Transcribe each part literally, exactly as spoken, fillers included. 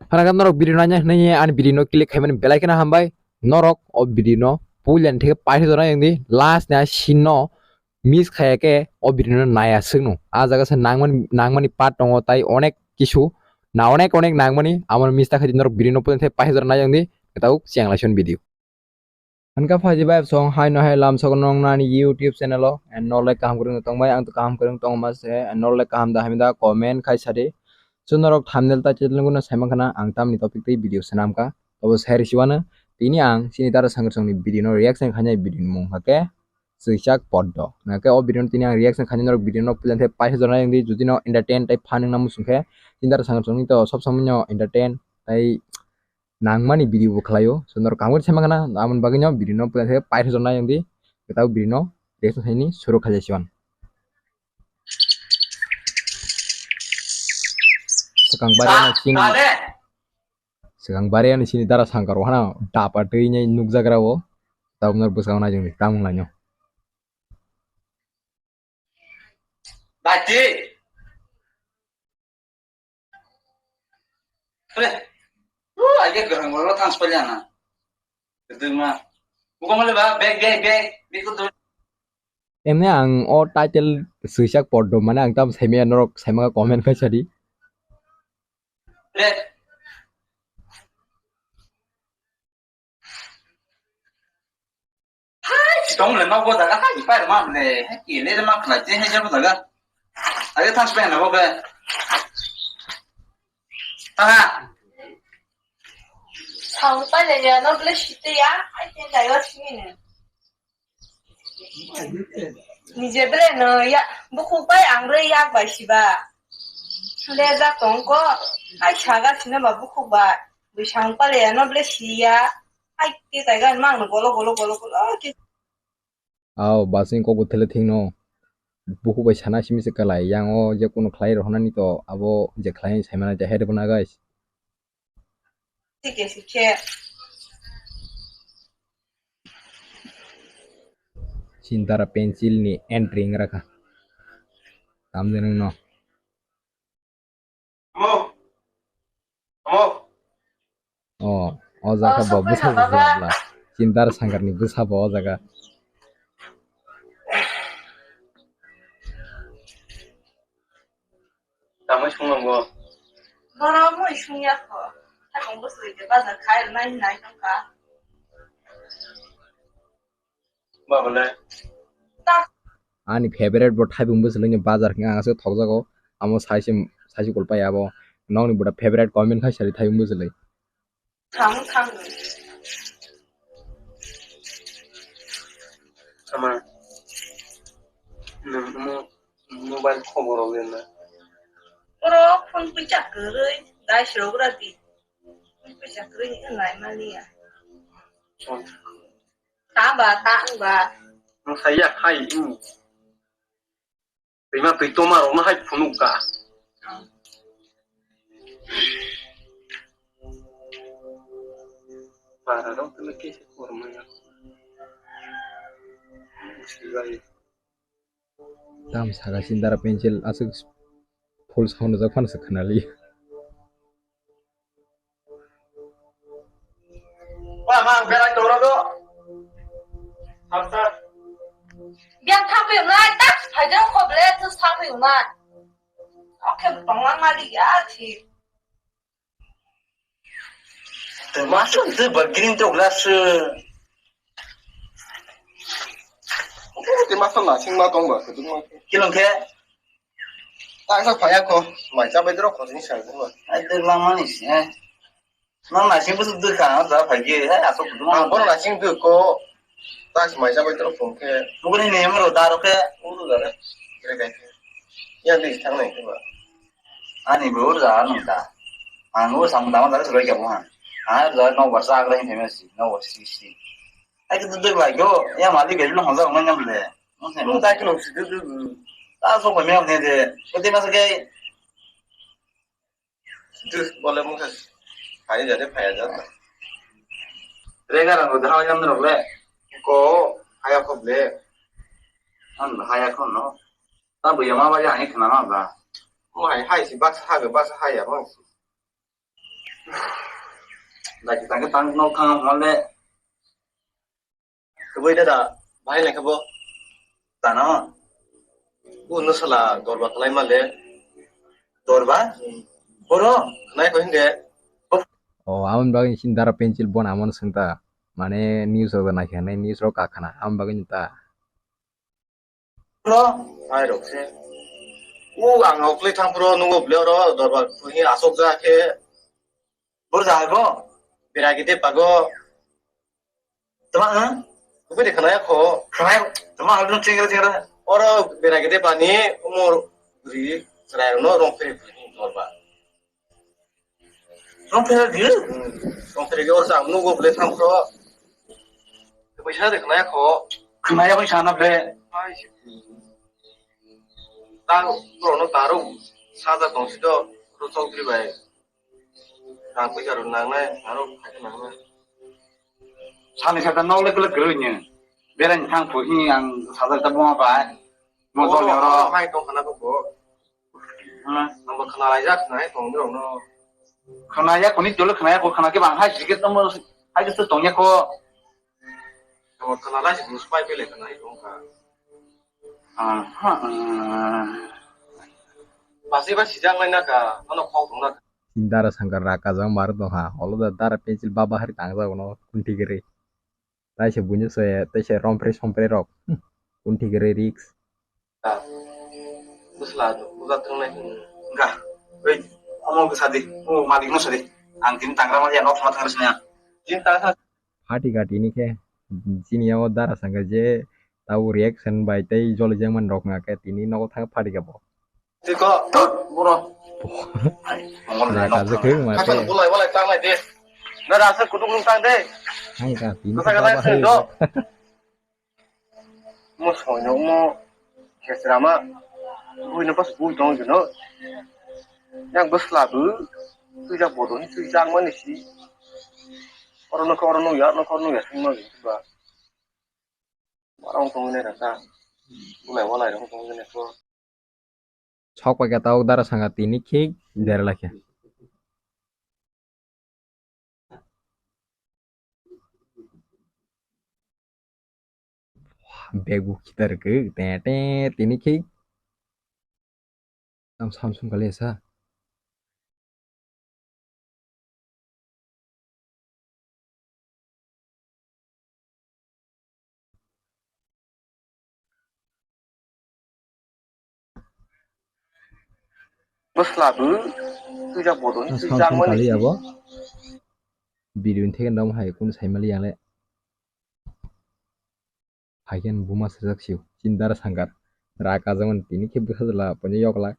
Phana khe norok video naina hinwi ani video no click khaimani belai kheno hambai. Norok o video no puila ni theke paithak jora yang di, last ni a scene no miss khaya khe o video no naya swkno. A jaga se nangmani, nangmani part tongo, tai onek kisu na onek onek nangmani, amo miss ta khaidi norok video no puila ni theke paithak jora nai yang di, tau cheng lai son video. Hwnka phaidi bai song hai no hai lam sokno nong nani YouTube channel o, and norok le kaham kwrwng tong bai, ang to kaham kwrwng tong ma se, and norok le kaham da hamya da comment khai sadi. So norok thumbnail ta title no sai mankha na ang tamni topic tei video swnam kha. Tobo sai rwsiwano tini ang chini dara sangrwsongni video no reaction khainai video ni mung kha khe Swichak Poddo. Na khe o video no tini ang reaction khainai norok video no puila the paisa jora yang di, jodi no entertain tei fun wngna muchung khe chini dara sangrwsongni to sob somoi no entertain tei nangmani video bo khlaio. So norok kaham khe sai mankha na, amoni bagwi no video no puila the paisa jora yang di. Kwtal video no reaction khaini suru khaijai siwan. Swkang bari ano chini, swkang bari ano chini dara sangkar o hana dapa twi nai nukjagra o. Tabuk no bwskango nai jeng di, tamung laino. Dati. Pre. Uh, aja gerang golo tang sepaliana. Kedema. Bukan malah ba, bag, bag, bag. Bag tu. Emne ang o title Swichak Poddo mane ang tam saimaya norok saimaka comment khai sadi. Pre. Hai, tong le ma bo daga, hai, pai ma le, hai, ki le ma khla je, hai, jabo daga. Ayo, thang spen na bo be. Aha. Thang pa le ya, no ble shite ya, ai, ten da yo shini ne. Nije ble no ya, bukhuk bai ang ble yak bai siba. Le ja tong ko, ai, saga sine ba bukhuk bai. Bwsang pale ano ble siya. Hai, ke kaiga mang no golo, golo, golo, golo, ke. Aw, basing kok bo thele thing no. Buku bai sana simi se kalai. Yang o je kuno khlai rohonani to abo je khlai sai mana je head bona guys. Thik ase khe. Chintara pencil ni entry ngra kha. Tamde nang no. Amo. Amo. Oh, o jaga bo bwsa bwsa bla. Chindar sangar ni bwsa bo o jaga. Tamai sung bo. Boro mo sung ya ko. Ta kong bwsa de bazar khai nai nai tong ka. Ani favorite bo thaibung bwswlwini bazar hwnkhe ang aswk thokjago. Amo saisi, saisi kulpai abo. Nokni buda favorite comment khai sari thaibung bwswlwi. Tamo, tamo. Ama, nwng mo-, mobile khobor rok le na. Oro phone pisa kwrwi, dai srok ra di. Phone pisa kwrwi ni nai mani ya. Phone. Ta ba, ta wng ba. Nwng sai ya khai, hmm. Rima twi toma rok no hai phunuk ka. Para rok tele ke se korma ya. Sibai. Tam saka sindara pencil aswk full sound jak phano se khwnali. Ba, ma, ang berai toro do. Hamsa. Biang thapwi wngnai, tak phai de kho ble, tu thapwi wngnai. Oke, bang lang mali ya, thi. Te ma sun te ba green to glass. Te ma sun na sing ma tong ba, te ma. Kilong ke. Tak sa phaya ko, mai cha bai dro ko ni sa ko. Ai, te lang mani, eh. Nang naising bwswk dwkha, ang ja phai khe, hai, aswk kutung. Ang bono naising dwkho, tak maisa bai toro phone khe. Buguni name ro da ro khe. Uru da re. Kre kai khe. Ya di thang nai khe ba. Ani bo ur ja nang ta. Ang ur sam da ma da ro kya bo ha. Ha, ja no ba sa gra hin famous, no ba si si. Ai, khe dwk lai kho, ya mali gari no honja nang ngam le. Nung dai khe nung si dwk dwk. Ta so ba me ne de. Ko de ma sa khe. Tus bole mungsa. Hai jade phaya jata. Rega rang rode hawai nam rok le. Ko haya khop le. An haya khon no. Ta buya ma ba ya ni khna ma ba. Mo hai hai si bas ha ga bas ha ya ba. Lagi tangke tang nok thang mole. Kubui dada, bahai lai kabo. Tana. Bu no sala dorba kalai male. Dorba? Boro, nai ko hinde. O, amon bagwi sin dara pencil bon amon sengta. Mane news rok naikha, news rok kakhana. Amon bagwi ta. Bro, hai rok se. U ang oklai thang bro, nungo bile oro dorbar kuhi asok ja khe. Bor ja hai bo. Bera gede pago. Tama ha? Kubi de khanaya kho. Khanaya, tama hal dun chingra chingra. Oro bera gede pani umur ri chrai no rong phiri phiri dorbar. Rong phiri di? Hmm. Rong phiri ge oro jang nungo bile thang bro. Kubi sa de khanaya kho. Khanaya bai sana bile. Tang, borokno taro saja tong si do, oro chokri bai. Rang puisa rok nangnai, aro phaikhe nangnai. Sani sata nok le kwlwk kwrwi ni. Berai thang phu hi ang saja ta buma bai. Mo dol ni oro. Hai tong khana ko bo. Hmm. Ang bo khana lai jak nai tong ni rok no. Khana ya kuni dol khana ya ko khana ke bang hai sikit tong hai sikit tong ya ko. Ang bo khana lai sikit pai pele khana hai tong kha. Aha. Basi ba sijak lai naka, ano khok tong naka. Dara sangkar raka jang mar tong ha, olo da dara pencil baba hari tang jago no kunti giri. Tai se bunyi se, tai se rompre sompre rok. Hmm, kunti giri riks. Busla tu, buka tong nai. Enggak. Wei, omo ke sadi, oh malik no sadi. Ang tin tangra ma ya nok ma tangra sini. Tin tangra. Phatika tini khe chini yago dara sangkha je tabuk reaction bai tei jolijakmani rok wngkha khe tini nogo thang phatika bo. Tiko, bro. Hai, mongol na kaje khwrwng ma khe. Bulai, bulai, tang lai de. Na rasa kutung nung tang de. Hai ka tini. Kasa kasa sendo. Mo soino mo kesrama. Bui no pas bui tong jino. Yang bwsla bo twijak bodo ni twijak mani si. Oro no oro no ya no oro no ya sing mani ba. Oro tong ne rasa. Bulai walai rong tong ne ko. Sok paikha tabuk dara sangkha tini khik dera laikha. Bag bo khitar khe te te tini khik. Tam Samsung kali sa. Bwsla bo twijak bodo ni twijak mani kali abo. Video ni theke dam hai kun sai mali yang le. Hai khe buma sajak sio, chini dara sangkar. Ra kajak mani tini khe bwsa jala pono yokla.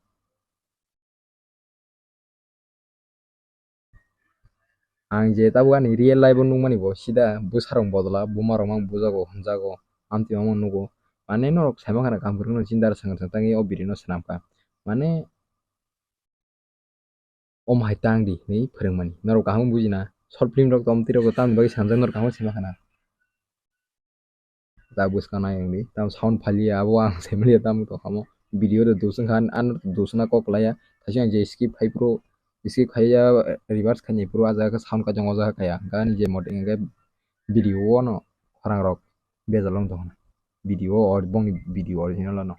Ang je tabuk ani real life o nukmani bo sida bwsarok bodola bumarok mang bujago, hwnjago, amtwi mangma nugo. Mane norok saimankha na kaham kwrwngno chini dara sangkar tangwi o video no swnamkha. Mane omo hai tang di hinwi phwrwngmani. Norok kaham bujina, short film rok tongmwtwi rok tamni bagwi swnamjak norok kaham saimankha na. Ta bwskang nai wngdi. Tam sound phalia, abo ang saimanya tam tongkha mo. Video de dusung khan, ano dusuna kok laya. Thaising ang je skip khai phuru, skip khaiya, reverse khaini phuru, ah jaga sound kajang o jaga kaya. Gani je mote hingke video o no khorang rok bejal wng tongkha. Video o, bongni video original ano.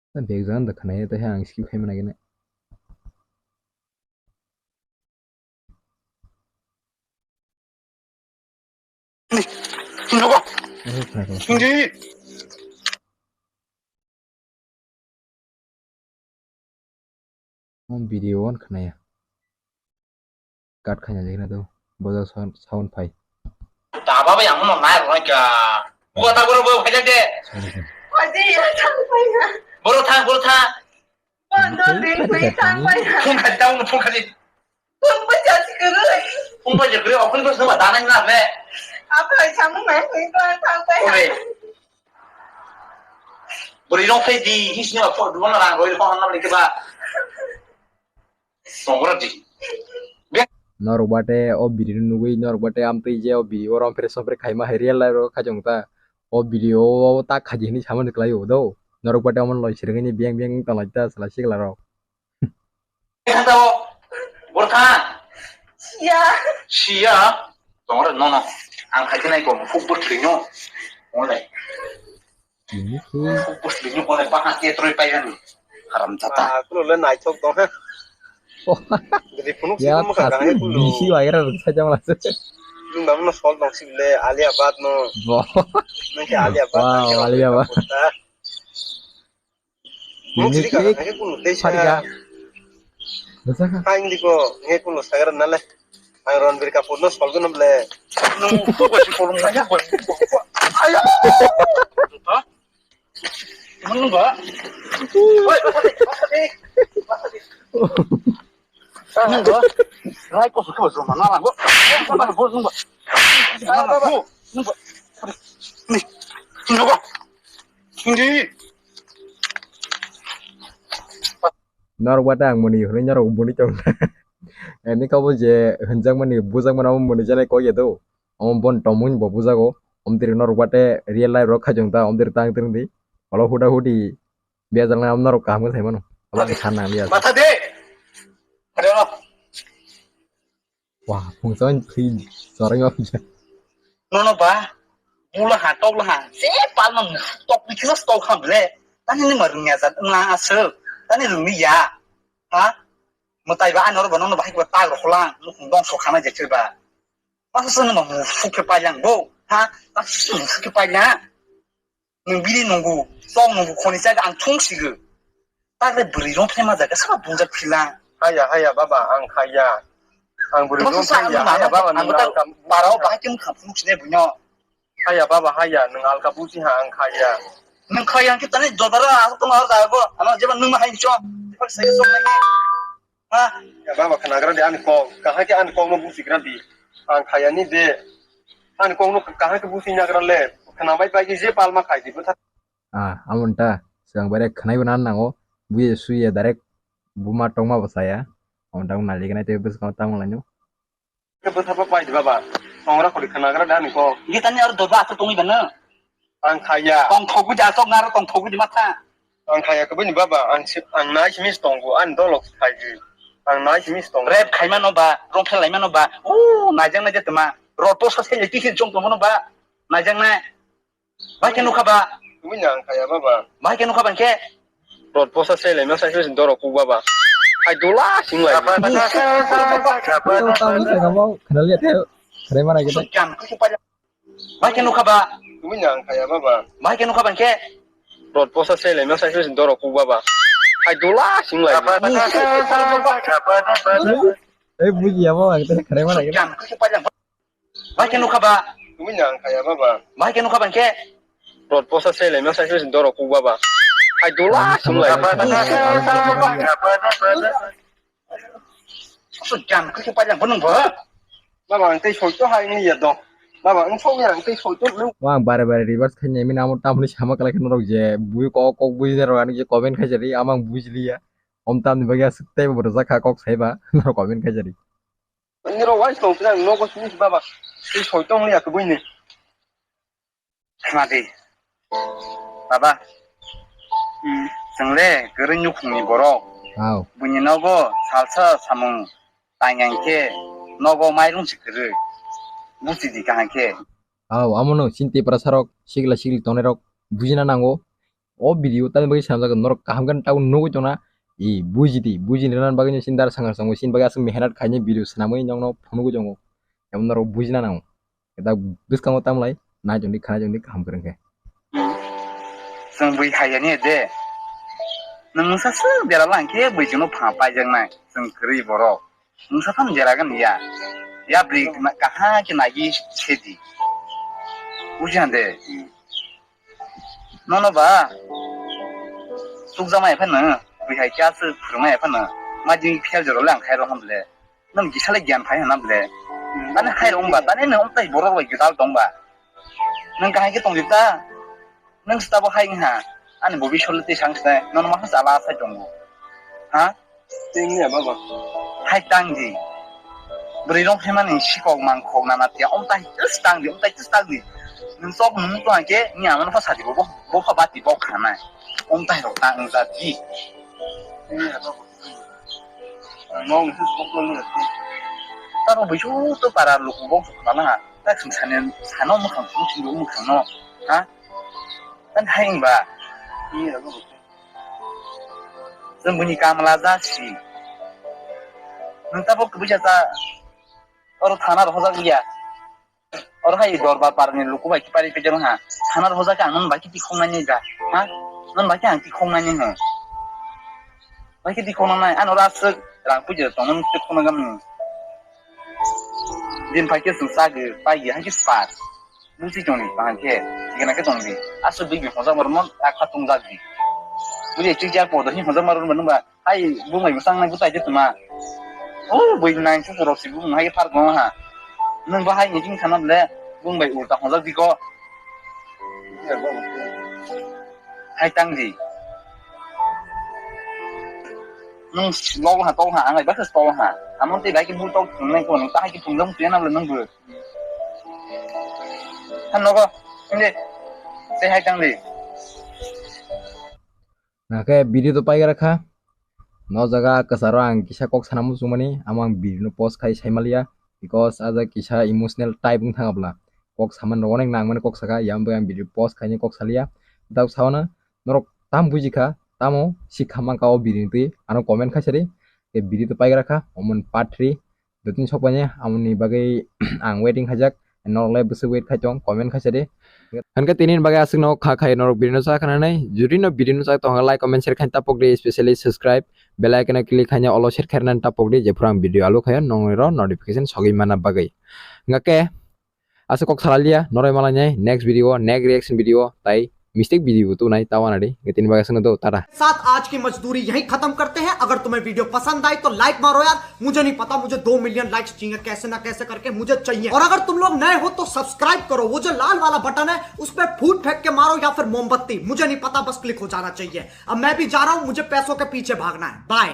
Bag jagani da khwnai, tei ang skip khaima nai gini. Nogo. Oho, khwnai khwnai. Hindi. Ang video on khwnaya. Cut khaina jekna do. Boja sound, sound phai. Taba bai ang no nai roi ka. Buka ta boro bo phai de. Sorry, sorry. Odi ya thang pai na. Boro thang, boro thang. Bondo din khui thang pai na. Phone khali ta, phone khali. Phone bai ja si kuru. Phone bai ja kuru, phone bai sama dana na me. Apa samung mai khui thang pai na. Ore. Bwrwi rok phai di, hisni ba phone, dugan rang roi phone hanna bwlai khe ba. Songra di. Norok bate o video no nugwi, norok bate amtwi je o video rom phre sopre khaima hai real life ro khajong ta. O video o ta khaji hinwi samani kwlai o do. Norok bade omo loi sirwngni biyang biyang wng tonglai ta chwla sikla rok. Kha tao. Borkha. Siya. Siya. Tongre nono. Ang khaji nai ko mukuk bwthlwi no. Onle. Ini ku. Mukuk bwthlwi no onle bahan ke troi pai ani. Haram jata. Ah, kulo le naithok tong ha. Oh. Jadi phunuk si ya, mo kha phasuk kang kulo. Bisi waira rung sa jang la se. Nung dam no sol tong si le Alia Bhatt no. Bo. Nang ke Alia Bhatt. Wow, nang ke Alia Bhatt. Bhatt. Ini sini kak, ke nge kuno desa. Pariga. Desa ka? Hai, hindi ko, nge kuno sagar nale. Ang Ranbir Kapoor no solgo no ble. Nung ko ko si kolong aja ko. Ayo. Ha? Nung ba? Woi, pasa di, pasa di. Pasa di. Nungba, rai ko suka joma na nangba. Nungba, nungba. Nungba. Hindi. Norok bata ang muni hwnwi norok buni tong. Ani kabo je hwnjakmani bujakmani abo muni janai kok ya do. Omo bon tomung bo bujago. Omtiri norok bate real life rok khajong ta omtiri tang tring di. Olo huda hudi. Biya jang na norok kaham khe sai mano. Abo ang san nang liya. Mata de. Ada no. Wah, phung son phi soreng o. No no ba. Mula ha tok la ha. Se pal mang tok ni kisa tok ham le. Tani ni marung ya jat na asal. Tani rung ni ya. Ha? Mutai ba anor ba no bahai ko tag ro kholang. Nukung dong so khana je ba. Masa sung ma mu fuk ke pa yang bo. Ha? Masa sung mu fuk ke pa yang. Nung bini nunggu, chong nunggu khoni chaga ang thung sigo. Takre bwrwi rong phai ma jaga sabo bungjak philang. Haya, haya, baba, ang khaya. Ang bwrwi rong phai ya, haya, baba, nung alka. Barao bahai khe mukha phunuk sine buino. Haya, baba, haya, nung alka busi ha, ang khaya. Nung khaya ang kitani jodara asuk tong ar jago. Ano jeba nung ma hai cho. Jeba sai so nai. Ha? Ya baba, khnagra de ani kok. Kahai ke ani kok no busi gra di. Ang khaya ni de. Ani kok no kahai ke busi nagra le. Khna bai bai ke je palma khai di bwtha. Ah, amon ta. Swkang bare khnai bo nan nango. Buye suye direct buma tongma bo saya. Amon ta nali gnai te bwskang tamo laino. Ke bwtha pa pai di baba. Songra khori khnagra de ani kok. Gitani ar doba asuk tongwi bana. Ang khaya. Tongthogwi di asok naro tongthogwi di matha. Ang khaya khe bini baba, ang si, ang nai simi tongo, ang dolok khaidi. Ang nai simi tongo. Rep khaimano ba, rong phelaimano ba. O, naijak naijak tma. Roto sa se leki khe jong tongmano ba. Naijak nai. Bai khe nukha ba. Bini ang khaya baba. Bai khe nukha ba khe. Rot posa se le masa se dorok ku baba. Ai dola sing lai. Tamo se kamo, khna liya the. Khare mana kita. Sujam, khe pa. Bai khe nukha ba. Bini ang khaya baba. Bai khe nukha ba khe. Rot posa se le masa se dorok ku baba. Ai dola sing lai. Eh, buji ya baba, kita khare mana kita. Sujam, khe pa. Bai khe nukha ba. Bini ang khaya baba. Bai khe nukha ba khe. Rot posa se le masa se dorok ku baba. Ai dola sing lai. Sujam, khe pa. Baba, ang tei soito hai ni ya do. Baba, ang sok ya, ang tei soito nung. Wa ang bare bare reverse khaina, mini amo tamni sama kala kheno rok je, bui kok, kok bui je rok ani je comment khaijari, amang bujliya. Om tamni bagya sukte bo rojak kha kok saiba, norok comment khaijari. Ani rok wai tong kha, ang nogo sini baba. Tei soito nung ya kubui ni. Khna di. Baba. Hmm. Chwng le kwrwi nukhungni borok. Aw. Buini nogo salsa samung tangyang khe nogo mairung se kwrwi. Busi di kaham khe. Aw, amono chini Tiprasa rok, sikla sikli tongnai rok bujina nango. O video tamni bagwi swnamjak norok kaham khe tabuk nugwi tongna. I buji di, buji rwna bagwi chini dara sangar sango chini bagwi aswk mehnat khaini video swnamwi nokno phunugwi tongo. Emo norok bujina nango. Dak bwskango tamlai, nai chwng di, khana chwng di, kaham kwrwng khe. Chwng bui hai ya ni de. Nwng mungsa swk dera lang khe bui chwngno pha paijaknai. Chwng kwrwi borok. Mungsa phano dera gani ya. Ya bri kaham khe nai se di. Buji han de. Nono ba. Chukjamai phano. Bui hai kya se phwrwngmai phano. Ma jing phel jora lang khai ro ham le. Nwng kisa le gyan phai hwnna ble. Tani hai rong ba, tani nwng tei borok bai gwdal tong ba. Nwng kahai khe tong di ta. Nwng se tabo hai wngha. Ani bobisot le tei sang se. Nono ma chala sai tongo. Ha? Tei wngya baba. Hai tang di. Bwrwi rong phaimani sikok mangkhok nana tiya. Om tai tis tang di, om tai tis tang di. Nwng sok nwng to hake ni amano pha sadi bo bo pha bati bo khanai. Om tai rok ta ang jati. Mo ngi sok lo ni. Ta bo bisu to para luku bo khana ha. Ta sing sane sano mo khang sing sing mo khang no. Ha? Tan hai ba. Ni rok. Nwng bini kamla ja si. Nwng ta bo kubui ja ta. Oro thana rok hojak ya. Oro hai dorbar parni luku bai kipari pejero ha. Thana rok hojak ang nwng bai kiti khongnani ja. Ha? Nwng bai ang ti khongnani ha. Bai kiti khongnani an oro aswk rang puja tong nwng ti khongnani. Din pai ke sung sagi pai ge hai ke spar. Busi tongni, bahai khe, tigana khe tongdi. Aswk bini hojak moro mon, tak kha tongjak di. Buli chijak podo, hi hojak moro nungba, hai, bumai bwsang nai butai je tuma. O, bui nai, susu rok si bumai hai phar gong ha. Nung bahai ni jing sana ble, bumai ulta hojak di ko. Hai tang di. Nung log ha, tol ha, angai baksa tol ha. Amon te bai ke bu tol nai ko, nung ta hai ke phung jong tu na ble nung bu. Hanogo, hindi. Say hi, Tangli. Nake video to paigra kha. No jaga kwcharo ang kisa kok sana muchungmani, amo ang video no post khai saimaliya, because aja kisa emotional type wng thang abla. Kok saman rok onek nangmani kok saka, yam bai ang video post khaini kok saliya. Dak sauna norok tam bujikha, tamo sikha mangka o video ni twi, ano comment khaisari. Ke video to paigra kha, omon part three. Dotini sokpani amoni bagwi ang waiting khaijak. Norok le bwswk wait khai tong, comment khaisa de. Hwnkhe tini bagwi aswk no kha khai norok video no cha khananai. Jodi no video no cha tong like, comment, share khai tapok de, especially subscribe, bell icon o click khai olo share khai nan tapok de, jephuru ang video alu khayo nongni ro notification sogwi mana bagwi. Hwnkhe aswk kok salaliya noroi malai nai next video, next reaction video tai mistake video tu nai tawana de. Tini bagwi aswk no do, tata. साथ आज की मजदूरी यहीं खत्म करते हैं। अगर तुम्हें वीडियो पसंद आई तो लाइक मारो यार, मुझे नहीं पता, मुझे दो मिलियन लाइक्स चाहिए, कैसे ना कैसे करके मुझे चाहिए। और अगर तुम लोग नए हो तो सब्सक्राइब करो, वो जो लाल वाला बटन है उस पर फूट फेंक के मारो या फिर मोमबत्ती, मुझे नहीं पता, बस क्लिक हो जाना चाहिए। अब मैं भी जा रहा हूँ, मुझे पैसों के पीछे भागना है। बाय।